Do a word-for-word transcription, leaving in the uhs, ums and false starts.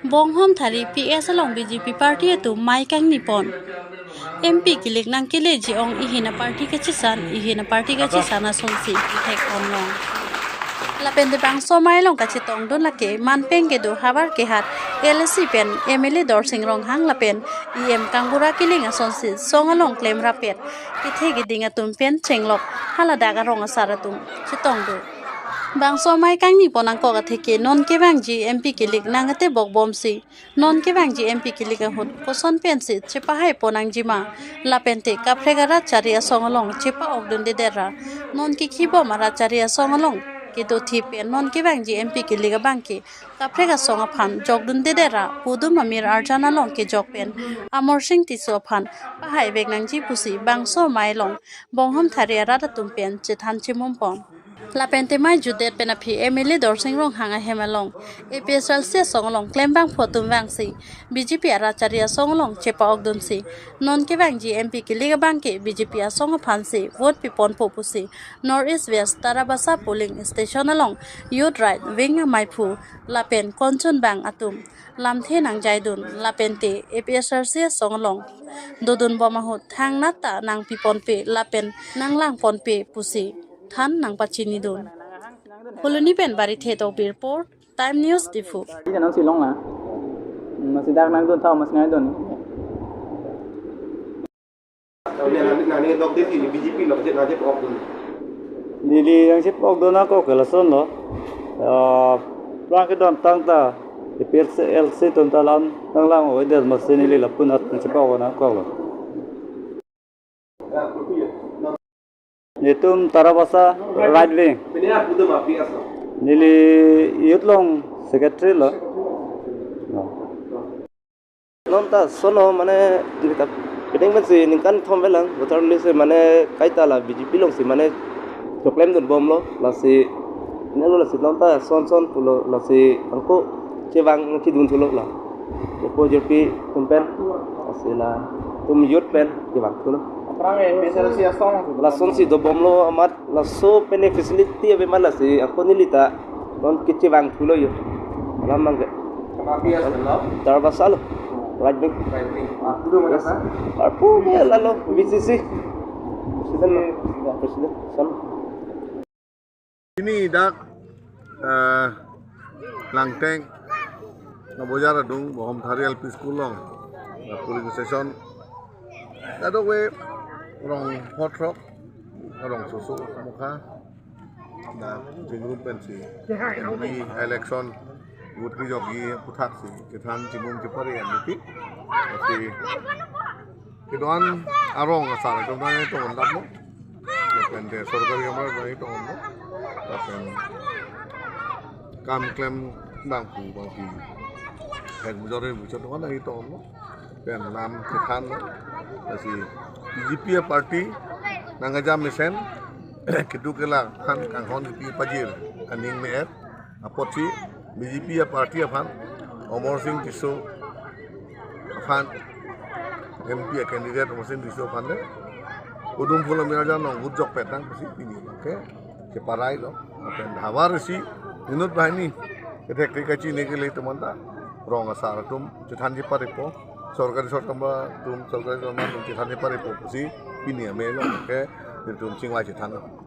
Bonghom Thari P S along B J P party atum mei kangni pon. M P kilik nangkeleji ong, ihin a party kachesan, ihin a party kachesan asonsi kethek ponlong. Lapen te bangso mei along kachetongdun lake manpeng kedo havar kehat L A C pen M L A Dorsing Ronghang lapen E M Kangbura Killing asonsi song along klemrap-et kethe keding atum pen chenglok haladak arong asar atum chetongdun. Bangso mei kangni pon angkok atheke non kevangji M P kilik nangketebok bomsi, non kevangji M P kilik ahut koson pensi chepahai pon nangjima, lapen te kaprek arat chari asong along chepa-okdundedet ra, non kekhibom arat chari asong along kedothip pen non kevangji M P kilik abangke kaprek asong aphan jokdundedet ra, pudum amir arjan along kejok pen Amarsing Tisso aphan pahaivek nangji pusi bangso mei along Bonghom Thari arat atum pen chethan chimum pon. Lapen te mei jutdet pen aphi M L A Dorsing Ronghang ahem along A P H L C asong along klembangphu atum vangsi B J P arat chari asong along chepa-okdunsi, non kevangji M P kilik abangke B J P asong aphansi vote piponpo pusi North East West Tarabasa polling station along Youth Right Wing ameiphu lapen konchunbang atum lamthe nangjaidun, lapen te A P H L C asong along dodunbom ahut thangnat ta nangpiponpe lapen nanglangponpe pusi than nangpachinidun. Phuloni pen Barithe Tokbi report, Time News Diphu. Ini nang Shillong lah. Masih dak nangdun, tahu masih nangdun. Neli nangchepokdun ako ke lasonlo. Ah, aphrang kedamtang ta A P H L C atum ta lam nanglang-o-edet, masi neli lapu-an nangchepokdun ako lo. Netum Tarabasa right wing. Neli youth along secretary lo. Non ta sono mane kita pedeng pensi ningkan thom velang, voter list mane kaita la B J P alongsi mane choklemdunbomlo, lasi nelo lasi non ta son son pulo, lasi angko chevang chidun thulo la. Jopo jopi atum pen, lasi latum youth pen chevang thulo. Aphrang A P H L C asong. Lasonsi dobomlo amat, laso pen facility ave ma, lasi angko neli ta non kechevang thulo yo. Alam mangke. Kena P S lo? Tarabasa lo. Right wing. Right wing. Ah, itu mana, sir? Arpu ke lalo V C C. President lo. President. Son. Pini dak, eh, Langteng, Nabojar adung, Bonghom Thari L P School along, eh, polling station. Kadokave rong hot rok, rong soso mukha. Na, jingrum pensi M P election vote kejokji aputhak si chethan chimum chepare aniti. Lasi kedo-an arong asar atum nangtongdunlo. Lapen te sorkari kamra nangtongdunlo. Lapen kam klem bangphu bangphi, hek bujor bujor atum nangtongdunlo. Pen lam kethan lo. Lasi B J P aparty nangkejam mesen, keduk kelak aphan kanghon kipi pajir aning me-et apotsi B J P aparty aphan Amarsing Tisso aphan, M P acandidate Amarsing Tisso aphan le pudum pudum amir arjan along vote jokpet nang pusi pini ke cheparai lo. Lapen havar isi inut banghini kethek kachini kele atum anta rong asar atum chethan cheparepo, sorkari sorkari atum, sorkari sorkari atum chethan cheparepo pusi pini amelo ke netum chingvai chethanlo.